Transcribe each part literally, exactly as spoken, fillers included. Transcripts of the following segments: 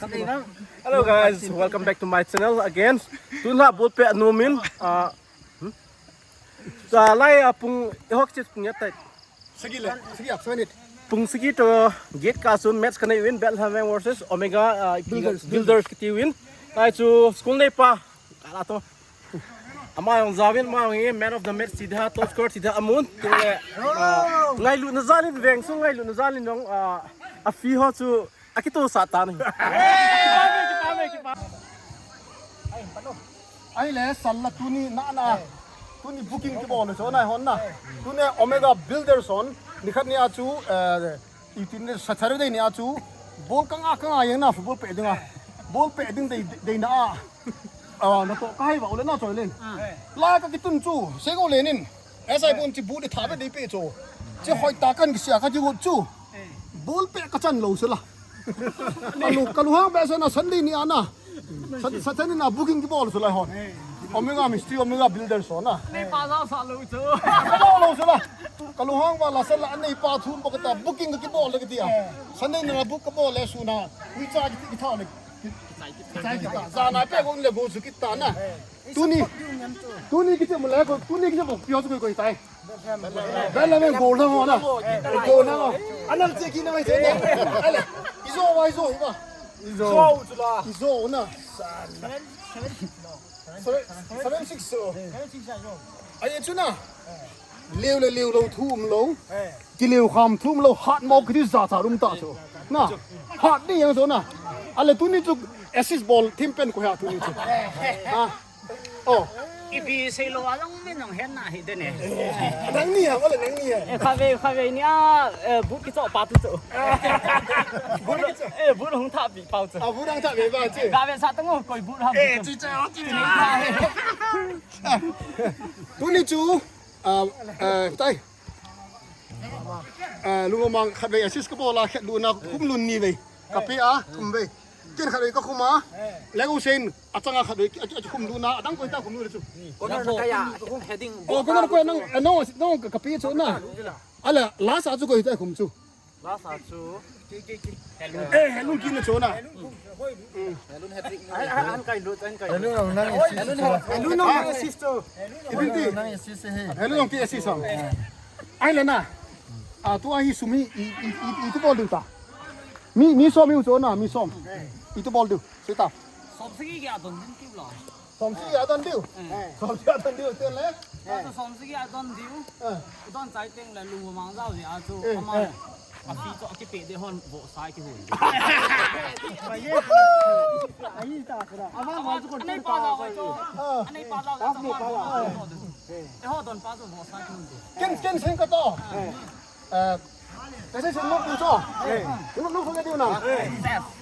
Hello guys, welcome back to my channel again. Tun la ball pet nom in, ah, hmm? Sa lai a pung, eh, hok chit pung ya tai. Sagi le, sagi ak, seven eight. Pung sagi to get ka sun match kanei uvin, Bethlehem versus Omega, ah, Builders, Builders kiti uvin. Lai chu school nei pa. Kala to. Ama jong jauvin, ama jong hi man of the match ti da, top scorer ti da amun. Tule, ah, ngailutna jal in veng sung, ngailutna jal in jong, ah, a fee ho chu akitoh sah tan ahi. Ahile, salla tuni na na. Tuni booking kibol le chu nai hon na. Tuni Omega Builders hon. Nikhat ni a chu, eh, Itin le Saturday ni a chu ball ka nga, ka nga jeng na football pet ding a. Ball pet ding dei, dei na a. Ah, natoh kahi uva ule na choi len. Ah. La ka kitun chu, sei go len in. Esai bon chi bu de tha be dei pe chu. Chi hoi ta kan kisia ka chi go chu. Ball pet ka chan lou sela. Ka lu, ka lu hang be sa na Sunday ni a na. Sa, sa, sa, na booking kibol chu lai hon. Omega Mystery, Omega Builders hon na. Nei pa jao sa lou chu. Ka jao lou chu la. Ka lu hang uva la sa la nei pa thum ba ka ta booking kibol le ka ti a. Sa nei na book kibol le su na. Ui cha ki, ki tha le. Ki cha ki ta. Sa na pe ko le go chu ki ta na. Tuni, tuni ki che mo le ko, tuni ki che mo pio chu ko tai. Bethlehem goal thang ho na. Goal thang ho. Anal che ki na mai che na. Ale. Izo wa izo hi ba. Izo. Izo na. Seven, seven six lo. Seven, seven six lo. Seven six lo. Ai chu na. Liu le liu lo thum lo. Ki liu kham thum lo hat mo ki ja cha rum ta chu. Na. Hat ni jang chu na. Ale tuni chu assist ball team pen ko ha tuni chu. Ha. Oh. Ipi sei lou a jong min jong hen na hi de ne. Nang ni ha, wala nang ni ha. Eh, kha ve, kha ve ni a, eh, boot kicho pa tu chu. Boot kicho. Eh, boot hung tha pi pau chu. Ah, boot hung tha pi pau chu. Ga ve sa tang o, koi boot ham. Eh, chu chu, chu. Tuni chu, ah, eh, tai. Eh, Lungmang khat vei assist ka bol a, khat luna khum lun ni vei. Ka pe a, khum vei. Ken khat vei ka khum a. Leng Hussein, a chang a khat vei, a, a khum luna, adang koi ta khum luna chu. Corner na kaya, heading. Oh, corner ko nang, eh, nang, nang ka, ka pe chu na. Ala, last a chu koi ta khum chu. Last a chu. Eh, Helun kin na chu na. Helun hat-trick. Ai, ai, an kai lut, an kai lut. Helun nang assist. Helun nang assist. Ibinti. Nang assist he. Helun nang ti assist sam. Ai la na. A, tu a hi sum hi, i, i, i, itu bol diu ta. Mi, mi som hi u chu na, mi som. Itu bol diu. Sei ta. Som sagi kya don din ki bol. Som sagi a don diu. Som sagi a don diu, te le. Som sagi a don diu. Don chai teng le Lungmang jao ji a chu. Ama. A fee chu a kipe de hon vo sai ki hun. Ama vo chu kon pa jao chu. Anei pa jao chu. Ama vo. E ho don pa chu vo sai ki hun. Ken, ken seng ka to. Eh, kasi sung mo puso. Sung mo puso na.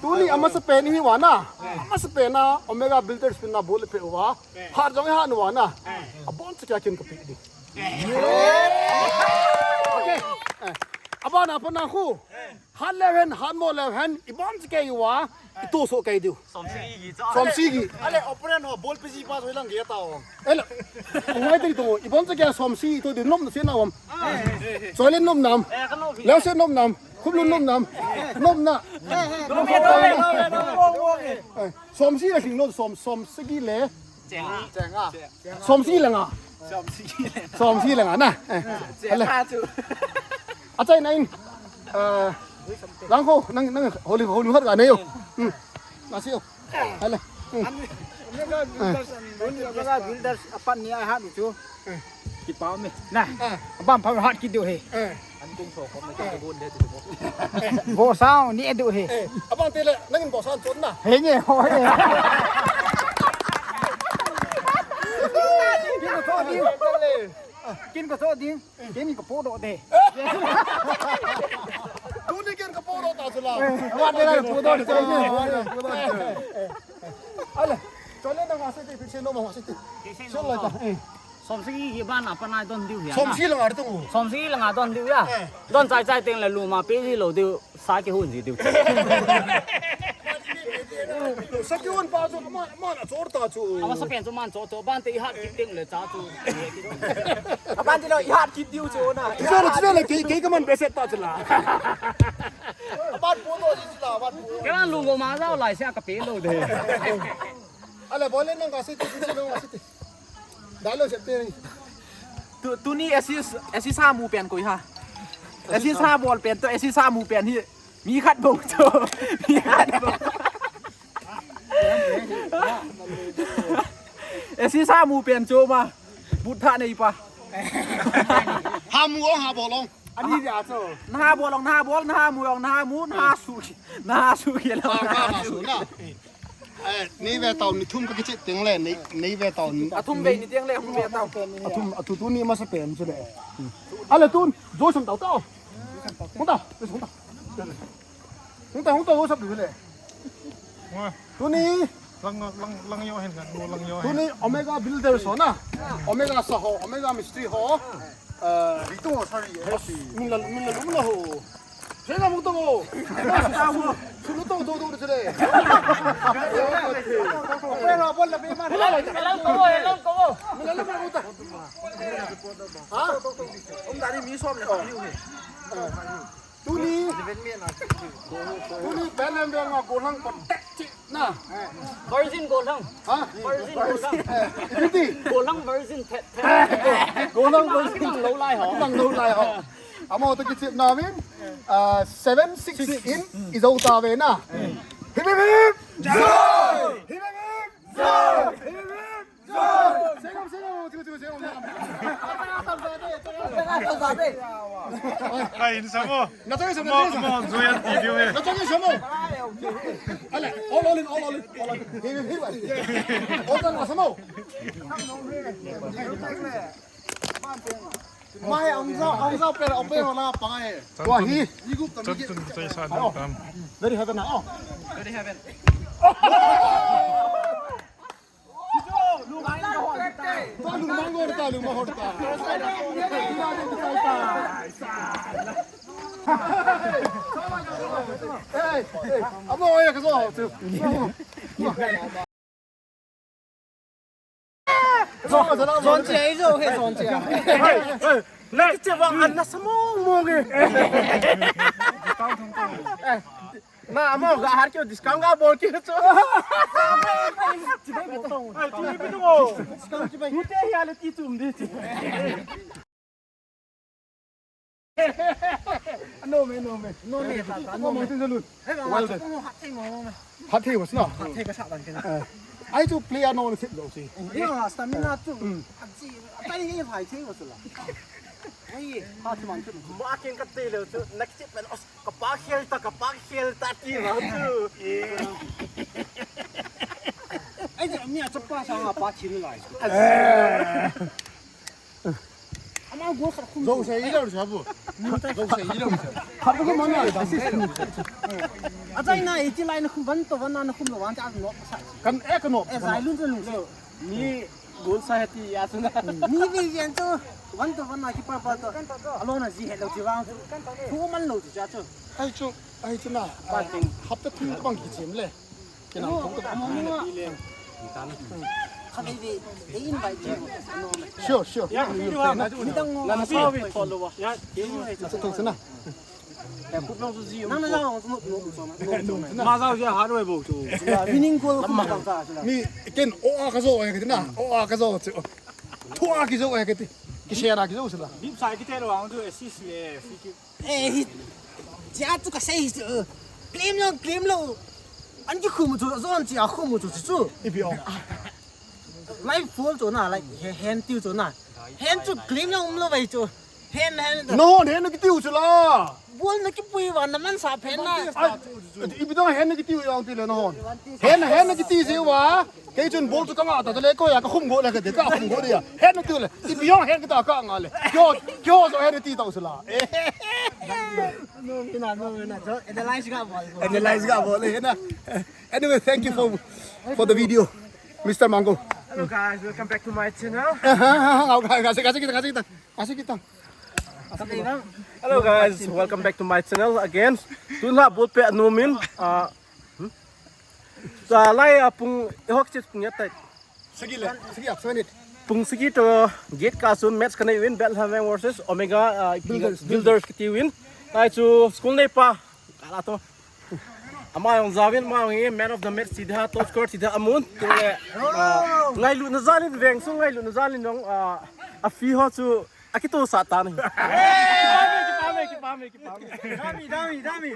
Tuni amasa pen hi wana. Amasa pen na Omega Builders pin na bol pe wa. Har jong ha nu wana. Abon se kya kin ka pi di. Okay. Eh, abon apa na khu. Han le hen, han mo le hen, ibon se kya wa. Itu so kya diu. Som sagi. Ale, opponent ho, bol pe ji pa so lang ge ta o. Ele. Ngai teri to, ibon se kya som sagi to de nom se na om. Chole nom nam. Leo se nom nam. Khum lun nom nam. Nom na. Som sagi le sing lo, som, som sagi le. Som sagi le nga. Som sagi le nga na. Ele. Achai na in. Langkho, nang, nang, holi, holi hat ga nei o. Na si o. Hele. Omega Builders apan ni a hat u chu. Kipa me. Na. Abam pha hat ki diu he. An kung so ko me ka gon de tu. Vo sao ni e diu he. Abang te le nang in vo sao chon na. He ni ho he. Kin ko so diu. Kin ko so diu. Ken ka po do de. Tuni ken ka po do ta chu la. Wa de la po do de. Ale. Chole na wa se te phi se no ma wa se te. Chole ta. Som sagi hi ban apa na don diu ya. Som sagi la ngar tu. Som sagi la ngar don diu ya. Don chai chai teng le luma pe ji lo diu. Sa ki hun ji diu. Sa ki hun pa chu, man, man a chor ta chu. Ama sa pen chu man chor to, ban te i hat kit teng le cha chu. Aban ti lo, i hat kit diu chu na. Chu le, chu le, kei, kei ka man be set ta chu la. Aban po to ji chu la. Kena lungo ma jao lai sia ka pe lo de. Ale, bol le nang ka si ti, si nang ka si ti. Dalo se te. Tu, tuni assist, assist ha mu pen koi ham? Assist ha bol pen toh, assist ha mu pen hi. Mi khat bou chu. Mi khat bou. Assist ha mu pen chu ma. But tha nei pa. Ha mu ong ha bol ong. Ani dia chu. Na ha bol ong, na ha bol, na ha mu ong, na ha mu, na ha su. Na ha su ke la. Ha, ha, ha su na. Eh, nei ve tau, ni thum ka kichep teng le, nei, nei ve tau. A thum ve ni teng le, hung ve tau. A thum, a thu tuni masa pen chu le. Ale tun, jo sam tau tau. Hung ta, hung ta. Hung ta, hung ta, jo sam tau le. Tuni. Lang, lang, lang yo hen kan, lang yo hen. Tuni Omega Builders ho na. Omega sa ho, Omega Mistri ho. Eh, Ritu ho, sorry. Min la, min la, min la ho. Sena mo to mo. Sulu to to to to le. Pero bol la be man. Hello ko, hello ko. Mila la mo ta. Ha? Um dari mi som le. Tuni. Tuni Benham Benham golang ko tek chi na. Virgin golang. Ha? Virgin golang. Iti. Golang virgin thet thet. Golang virgin. Lo lai ho. Mang lo lai ho. Amo to kichep na min. Ah, seven six in ijo ta ve na. Hip hip hip. Hip hip hip. Hip hip hip. Ai, in samo. Na to samo. Mo, mo, Joyan T V me. Na to samo. Ale, all, all in, all, all in, all, all in. Hip hip hip. All in samo. Mai ang sa, ang sa pero open wala pa eh. Wahi. Chantun chai sa dam tam. Very heaven na. Oh. Very heaven. Ta lu mangor ta, lu mangor ta. Hey, hey. Amo ya kaso. Zon che, zon che, zon che. Hey, hey. Lek che bang an na samong mong eh. Na amo ga har kyo discount ga bol kyo chu. Ai, tu ni pitu mo. Discount chi bai. Tu te hi ale ti tum de. No me, no me. No me, ta, ta, no me. Mo mo tin lut. Well done. Hat thei mo, mo me. Hat thei was na. Hat thei ka sa dan kena. Ai chu player no sit lo si. Yo, stamina tu. Aji, tai ni hai thei was la. Ai, ha chu man chu. Mo akin ka te lo chu. Next step man os. Ka pa khel ta, ka pa khel ta ti ma tu. Ai, mi a chapa sa nga pa chin lai. Ama gol khat khum. Zo sei lo sa bu. Zo sei lo sa. Khat ko man na. Atai na iti lai na khum van to van na khum lo van cha no sa. Kan e ka no. E zai lun lun lo. Ni gol sa heti ya chu na. Ni ve yen chu. Van to van na ki pa pa to. Alo na ji he lo ji vang. Khu man lo ji cha chu. Ai chu, ai chu na. Pa ting. Hapta thum ka bang ki chem le. Kina thum ka bang. Kha ve ve. Ei invite ji. Sure, sure. Ya, ni wa. Ni dang ngo. Nan sa ve to lo wa. Ya, ei invite. Sa to sa na. Nang na jao, no, no, no, no. Ma jao je hardware bo chu. Winning goal ko ma ta chu la. Mi ken o a ka jo e kati na. O a ka jo chu. Thu a ki jo e kati. Ki share a ki jo chu la. Bip sai ki te lo ang chu assist le. Eh, hi. Cha chu ka sei chu. Claim lo, claim lo. An ki khum chu, zon chi a khum chu chu. Ipi o. Lai full chu na, lai he, hen tiu chu na. Hen chu claim lo um lo vai chu. Hen, hen. No, hen na ki tiu chu la. Bol na ki pui va na man sa phen na. Ai, ipi dang hen na ki tiu yang ti le no. Hen, hen na ki ti ji wa. Kei chun bol chu ka nga ta le ko ya ka khum go le ka de ka khum go de ya. Hen na tiu le. Ipi yang hen ka ta ka nga le. Kyo, kyo so hen na ti ta chu la. Eh. No, no, no, no. So, analyze ga bol. Analyze ga bol le na. Anyway, thank you for, for the video, Mister Mango. Hello guys, welcome back to my channel. Au, kasi, kasi kita, kasi kita. Kasi kita. Hello guys, welcome back to my channel again. Tun la bol pe anom in. Ah, hmm? Sa lai a pung, eh, hok chit pung ya tai. Sagi le, sagi ak, seven eight. Pung sagi to gate ka sun match ka nei win, Bethlehem versus Omega, ah, Builders. Builders kiti win. Tai chu school nei pa. Kala to. Ama jong jaovin, ama jong hi man of the match ti dia, top scorer ti dia amun. Tule, ah, ngailutna jalin veng sung, ngailutna jalin jong, ah, a fee ho chu akitohsah tan ahi. Kipah e, kipah e, kipah e, kipah e. Dami, dami, dami.